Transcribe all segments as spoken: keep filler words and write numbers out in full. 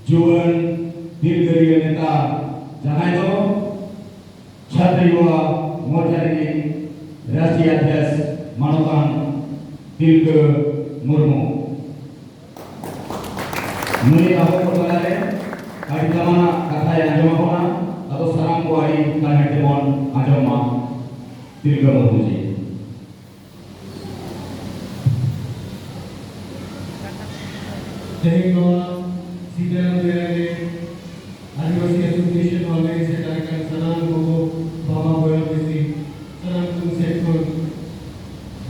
ᱡᱩᱣᱟᱹᱱ ᱫᱤᱞᱜᱟᱹᱨᱤᱭᱟᱹ ᱱᱮᱛᱟ, ᱡᱟᱦᱟᱸᱭ ᱫᱚ ᱪᱷᱟᱛᱨᱤ ᱭᱩᱵᱟ ᱢᱳᱨᱪᱟ ᱨᱤᱱᱤᱡ ᱨᱟᱥᱴᱨᱤᱭᱚ ᱚᱫᱷᱭᱚᱠᱥ ᱢᱟᱱᱚᱛᱟᱱ ᱛᱤᱞᱠᱟᱹ ᱢᱩᱨᱢᱩ᱾ ᱱᱩᱭ ᱟᱵᱚ ᱠᱚ ᱛᱟᱞᱟᱨᱮ ᱟᱹᱰᱤ ᱫᱟᱢᱟᱱᱟᱜ ᱠᱟᱛᱷᱟᱭ ᱟᱸᱡᱚᱢ ᱟᱵᱚᱱᱟ᱾ ᱟᱫᱚ ᱥᱟᱱᱟᱢ ᱠᱚ ᱟᱹᱰᱤ ᱠᱟᱱᱮ ᱛᱮᱵᱚᱱ ᱟᱸᱡᱚᱢ ᱢᱟ ᱛᱤᱞᱠᱟᱹ ᱢᱩᱨᱢᱩ ᱡᱤ᱾ ᱛᱮᱦᱮᱧ ᱱᱚᱣᱟ ᱥᱤᱫᱟᱹ ᱵᱮᱲᱟ ᱨᱮ ᱟᱹᱫᱤᱵᱟᱹᱥᱤ ᱮᱥᱳᱥᱤᱭᱮᱥᱚᱱ ᱦᱚᱞ ᱨᱮ ᱥᱮᱴᱮᱨ ᱟᱠᱟᱱ ᱥᱟᱱᱟᱢ ᱜᱚᱜᱚ, ᱵᱟᱵᱟ, ᱵᱚᱭᱦᱟ, ᱢᱤᱥᱤ, ᱥᱟᱱᱟᱢ ᱠᱚ ᱥᱮᱫ ᱠᱷᱚᱱ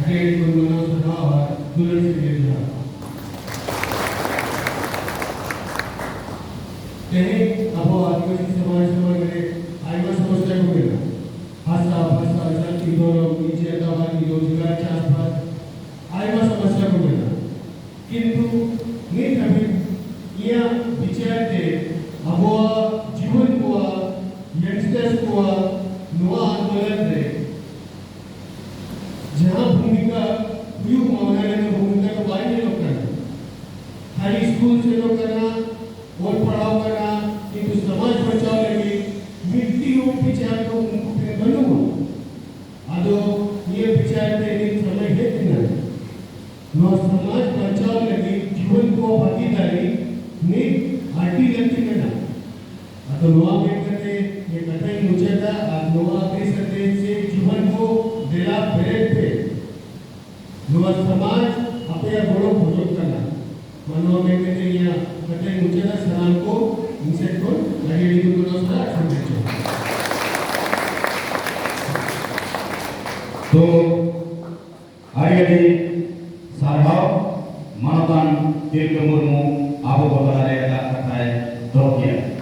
ᱟᱹᱰᱤ ᱟᱹᱰᱤ ᱜᱩᱱ ᱢᱟᱱᱟᱣ ᱥᱟᱨᱦᱟᱣ ᱟᱨ ᱫᱩᱞᱟᱹᱲ ᱥᱟᱹᱜᱟᱹᱭ ᱡᱚᱦᱟᱨ᱾ ᱛᱮᱦᱮᱧ ᱟᱵᱚ ᱟᱹᱫᱤᱵᱟᱹᱥᱤ ᱥᱚᱢᱟᱡᱽ ᱥᱚᱢᱟᱡᱽ ᱨᱮ ᱟᱭᱢᱟ ᱥᱚᱢᱚᱥᱥᱟ ᱠᱚ ᱢᱮᱱᱟᱜᱼᱟ᱾ ᱦᱟᱥᱟ, ᱵᱷᱟᱥᱟ, ᱡᱟᱹᱛᱤ, ᱫᱷᱚᱨᱚᱢ, ᱱᱤᱡᱮᱨ ᱫᱟᱵᱟ, ᱱᱤᱡᱮᱨ ᱨᱳᱡᱽᱜᱟᱨ, ᱪᱟᱥᱵᱟᱥ, ᱟᱭᱢᱟ ᱥᱚᱢᱚᱥᱥᱟ ᱠᱚ ᱢᱮᱱᱟᱜᱼᱟ᱾ ᱠᱤᱱᱛᱩ ᱱᱤᱛ ᱦᱟᱹᱵᱤᱡ ᱤᱧᱟᱹᱜ ᱵᱤᱪᱟᱹᱨ ᱛᱮ ᱟᱵᱚᱣᱟᱜ ᱡᱩᱣᱟᱹᱱ ᱠᱚᱣᱟᱜ, ᱭᱟᱝᱥᱴᱟᱨᱥ ᱠᱚᱣᱟᱜ ᱱᱚᱣᱟ ᱟᱱᱫᱳᱞᱚᱱ ᱨᱮ ᱡᱟᱦᱟᱸ ᱵᱷᱩᱢᱤᱠᱟ ᱦᱩᱭᱩᱜ ᱢᱟ, ᱚᱱᱟ ᱨᱮᱱᱟᱜ ᱵᱷᱩᱢᱤᱠᱟ ᱫᱚ ᱵᱟᱭ ᱧᱮᱞᱚᱜ ᱠᱟᱱᱟ᱾ ᱠᱷᱟᱹᱞᱤ ᱥᱠᱩᱞ ᱥᱮᱱᱚᱜ ᱠᱟᱱᱟ, ᱚᱞ ᱯᱟᱲᱦᱟᱣ ᱠᱟᱱᱟ, ᱠᱤᱱᱛᱩ ᱥᱚᱢᱟᱡᱽ ᱵᱟᱧᱪᱟᱣ ᱞᱟᱹᱜᱤᱫ ᱢᱤᱫᱴᱤᱡ ᱦᱚᱸ ᱵᱤᱪᱟᱨ ᱫᱚ ᱩᱱᱠᱩ ᱴᱷᱮᱱ ᱵᱟᱹᱱᱩᱜᱼᱟ᱾ ᱟᱫᱚ ᱱᱤᱭᱟᱹ ᱵᱤᱪᱟᱨ ᱛᱮ ᱱᱤᱛ ᱥᱚᱢᱚᱭ ᱦᱮᱡ ᱮᱱᱟ᱾ ᱱᱚᱣᱟ ᱥᱚᱢᱟᱡᱽ ᱵᱟᱧᱪᱟᱣ ᱞᱟᱹᱜᱤᱫ ᱡᱩᱣᱟᱹᱱ ᱠᱚᱣᱟᱜ ᱵᱷᱟᱹᱜᱤᱫᱟᱨᱤ ᱱᱤᱛ ᱟᱹᱰᱤ ᱞᱟᱹᱠᱛᱤ ᱠᱟᱱᱟ᱾ ᱟᱫᱚ ᱱᱚᱣᱟ ᱢᱮᱱ ᱠᱟᱛᱮ ᱱᱤᱭᱟᱹ ᱠᱟᱛᱷᱟᱧ ᱢᱩᱪᱟᱹᱫᱟ ᱟᱨ ᱱᱚᱣᱟ ᱟᱯᱮ ᱥᱟᱛᱮ ᱥᱮ ᱡᱩᱣᱟᱹᱱ ᱠᱚ ᱫᱮᱞᱟ ᱵᱮᱨᱮᱫ ᱯᱮ᱾ ᱱᱚᱣᱟ ᱥᱚᱢᱟᱡᱽ ᱟᱯᱮᱭᱟᱜ ᱜᱚᱲᱚ ᱠᱷᱚᱡᱚᱜ ᱠᱟᱱᱟ᱾ ᱢᱟ ᱱᱚᱣᱟ ᱢᱮᱱ ᱠᱟᱛᱮ ᱤᱧᱟᱹᱜ ᱠᱟᱛᱷᱟᱧ ᱢᱩᱪᱟᱹᱫᱟ᱾ ᱥᱟᱱᱟᱢ ᱠᱚ ᱤᱧ ᱥᱮᱫ ᱠᱷᱚᱱ ᱟᱹᱰᱤ ᱟᱹᱰᱤ ᱜᱩᱱ ᱢᱟᱱᱟᱣ ᱥᱟᱞᱟᱜ ᱥᱟᱹᱜᱩᱱ ᱡᱚᱦᱟᱨ᱾ ᱛᱚ ᱟᱹᱰᱤ ᱟᱹᱰᱤ ᱥᱟᱨᱦᱟᱣ ᱢᱟᱱᱚᱛᱟᱱ ᱛᱤᱞᱠᱟᱹ ᱢᱩᱨᱢᱩ ᱟᱵᱚ ᱠᱚ ᱛᱟᱞᱟᱨᱮ ᱟᱡᱟᱜ ᱠᱟᱛᱷᱟᱭ ᱫᱚᱦᱚ ᱠᱮᱫᱟ᱾